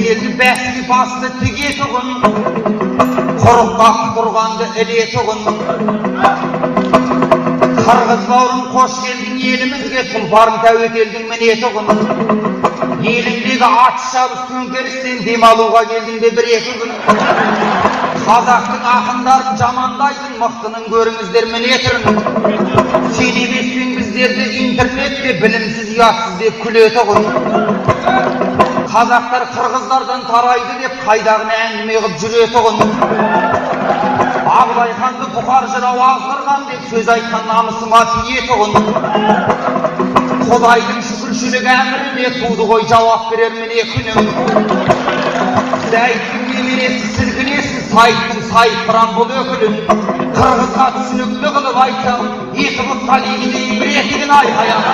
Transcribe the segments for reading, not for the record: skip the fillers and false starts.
Елді бәске басты тігетұғын, құрыққа құтырғанды ілетұғын. Қырғыз бауырым, қош келдің елімізге, тұлпарың тәуекелдің мінетұғын. Еліңдегі ат шабыс төңкерістен демалуға келдің бе бір-екі күн? Қазақтың ақындарын жамандайтын мықтының көріңіздер міне түрін. Сен емеспен біздерді интернетте білімсіз ұятсыз деп күлетұғын. Қазақтар қырғыздардан тарайды деп қайдағыны әңгіме қып жүретұғын. Абылай ханды Бұқар жырау азғырған деп сөз айтқан намысыма тиетұғын. Құдайдың шүкіршілік әміріне туды ғой жауап берер міне күнім. Сәйттің немересі сілкінесін, сайттың сайыпқыран бұл өкілін. Қырғызға түсінікті қылып айтсам, екі бұтқа лигідей бір етігін айқаяқ.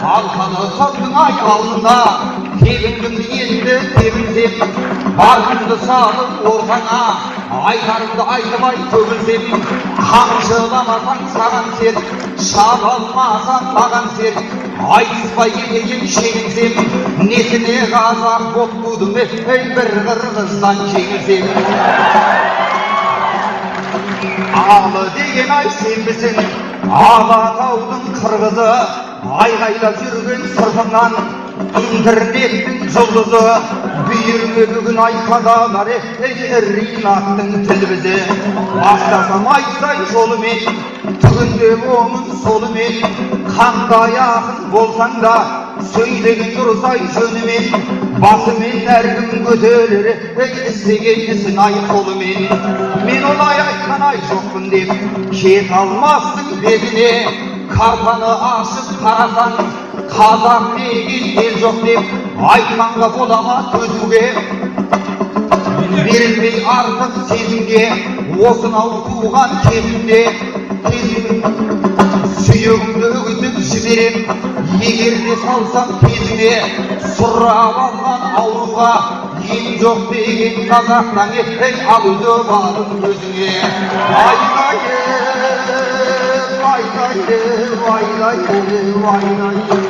Алқалы топтың ай алдында, тебінгім енді тебінсем, барқымды салып ортаңа, айтарымды айтып ай төгілсем, қамшыламасаң саған серт, шаба алмасаң маған серт, айтыспай кетейін шегінсем, несіне қазақ боп тудым, ей бір қырғыздан жеңілсем. Алы деген ай сенбісің, Алатаудың қырғызы, айғайлап жүрген сыртыңнан интернеттің жұлдызы, бүйіріңе бүгін ай қадалар, ей Ринаттың тіл бізі. Бастасам айтсай жолымен, түгіндеп оңын солымен, қандай ақын болсаң да сөйлеген дұрыс ай жөнімен, басымен әркім көтерер, ей істеген ісін ай қолымен. Мен олай айтқан ай жоқпын деп кете алмассың бетіне, картаны ашып қарасаң, қазақ деген ел жоқ деп айтқанға бола ма төзуге? Берілмей артық сезімге, осынау туған кезімде, сүйегімді үгітіп жіберем, егер де салсам кезіңе, сұрап алған ауруға ем жоқ деген қазақтан ей ал өзі балым өзіңе. Айдайым, айдайым, айдайым, айдайым.